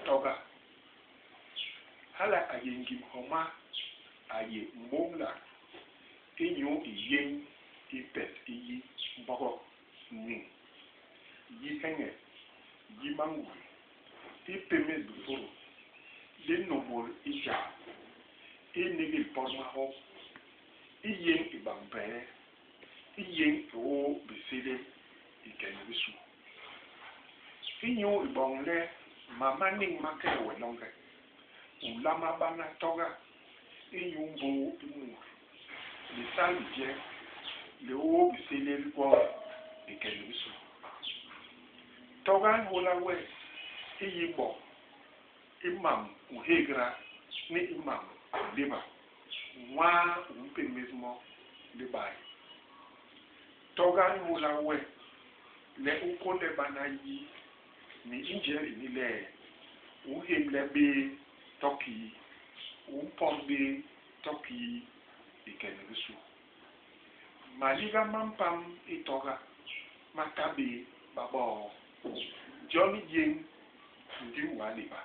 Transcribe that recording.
Toga. Hala a yé ngim homa a yé mbômlak inyu i yéñ i pes i yi Mbog, niñ, yi heñel, yi mangui, i pémés bifôtô, linômôl i jam, i nigil pot mahop, i yéñ i bañ bee, i yéñ i ôô bisélél i ke ni bisu. Inyu i boñ le mam ma niñ ma kee we longe, u nlama bana toga inyu mbôô i mut, lisal bijek, liôô bisélél gwoñ i ke ni bisu. Toga i nhôla we i yi bok i mam u nhégda ni i mam u nléba nwaa u mpémés mo libay. Toga i nhôla we le u kônde bana yi ni i njel ini le u nhémle bé to kii, u mpot bé to kii i ke ni bisu. Maliga ma mpam i toga ma ta bé baboo. Jon yéñ ndi w'a léba.